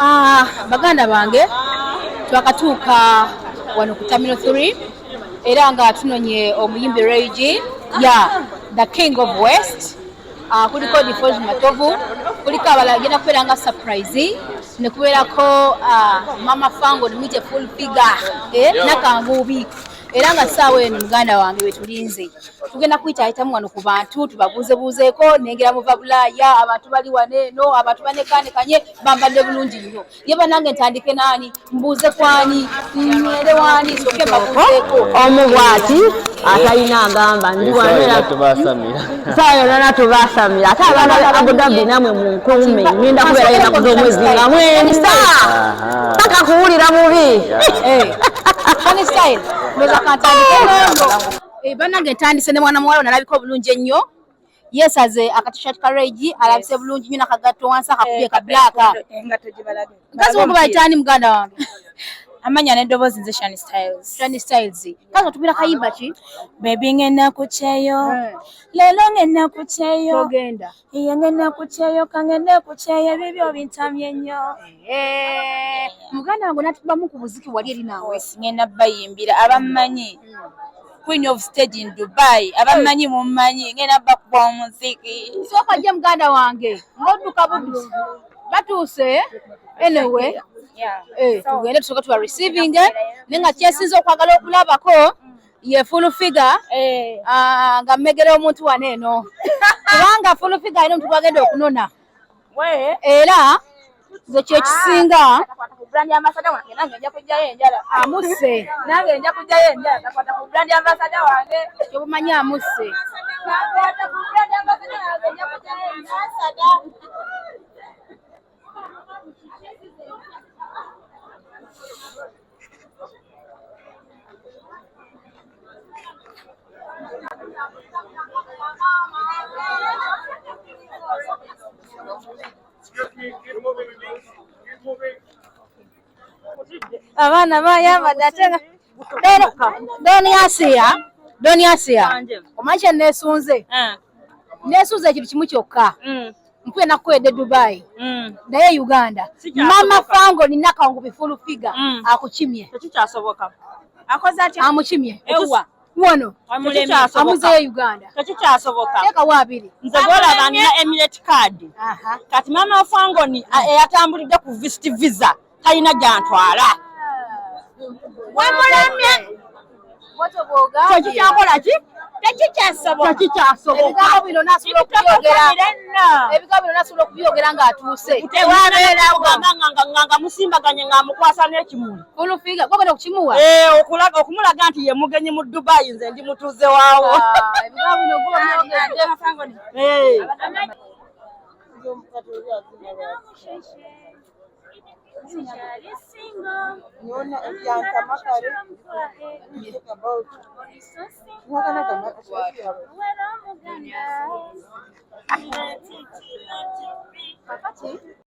Ah, baganda bange, twakatuuka wano ku Terminal 3 era nga tunonye omuyimbi Ray G, ya the King of West. Ah, kuliko Difozi Matovu, kuliko abalala, genda kubeera nga surprise ne kubeerako Mama Fango nimuyite full figure, eh, Nakanguubi. Era nga ssaawa eno, muganda wange, wetulinze tugenda kuyitaayitamu wano ku bantu tubabuuzebuuzeeko. Nengera muva Bulaaya, abantu bali wano eno, abantu banekanekanye, bambadde bulungi nnyo. Ye bannange, ntandike naani? Mbuuze kwani? Nywere waani? Soke mbabuuzeeko. Omu bw'ati atalina agamba ndi wano. Tubasamira. Saawa yonna tubasamira. Ate abaana ba Abu Dhabi, namwe munkuume, ngenda kubeerayo ennaku z'omwezi nga 9 paka kuwulira bubi. Shani Style, ndowooza kantandike nono. Eh, bannange, ntandise ne mwana muwala nalabika obulungi ennyo, yeesaze akatishati ka Ray G, alabise bulungi nnyo nakagatto wansi akakubye ka black. Engatto gibalage. Mukazi wange, bayitaani muganda wange? Amanya n'eddoboozi, nze Shani Styles. Shani Styles, kazi otubira kayimba ki? Baby, ngenda ku kyeyo leero, ngenda ku kyeyo. Ogenda? Iye, ngenda ku kyeyo, kangende ku kyeyo, ebibyo bintamye nnyo. Eh, muganda wange, natukubamu ku buziki wali eri naawe. Ngenda bayimbira abammanyi, Queen of Stage in Dubai. Abammanyi mummanyi, ngenda bakuba omuziki. Sooka jje muganda wange, ng'odduka buddusi, batuuse anyway. Eh, tugende tusooke tuba receiving, naye nga kyesinza okwagala okulabako ye full figure. Ah, nga mmegera omuntu wano eno, kubanga full figure alina omuntu gwagenda okunona, era nze kyekisinga. Brand ambassador wange, nange nja kujjayo enjala. Amusse. Nange nja kujjayo enjala, nakwata ku brand ambassador wange. Kyobumanyi amusse. Nakwata ku brand ambassador wange, nja kujjayo enjala. Excuse me, keep moving, please. Keep moving. Abaana bayambadde ate nga Doni Asia, Doni Asia, omanyi kye neesunze? Neesunze ekintu kimu kyokka. Mpuye nakukoledde Dubai, naye Uganda Mama Fango nina Kangubi full figure akukimye. Tekikyasoboka. Akoze atya? Amukimye. Ewa. Wano amuzeeyo Uganda. Tekikyasoboka. Teekawo abiri. Nze gwolaba nina Emirate card. Kati Mama Fangoni eyatambulidde ku visit visa talina gyantwala. Wamulemye. Bwotyo bw'ogambye. Tekikyakola ki? Tekikyasoboka. Tekikyasoboka. Ebigambo bino nasobola okubyogera, ebigambo bino nasobola okubyogera ng'atuuse. Tewabeerawo nga musimbaganye ng'amukwasa n'ekimuli. Full figure gwagenda okukimuwa. Eh, okulaga okumulaga nti ye mugenyi mu Dubai, nze ndi mutuuze waawo. Ah, ebigambo bino gwe byogedde. Eh.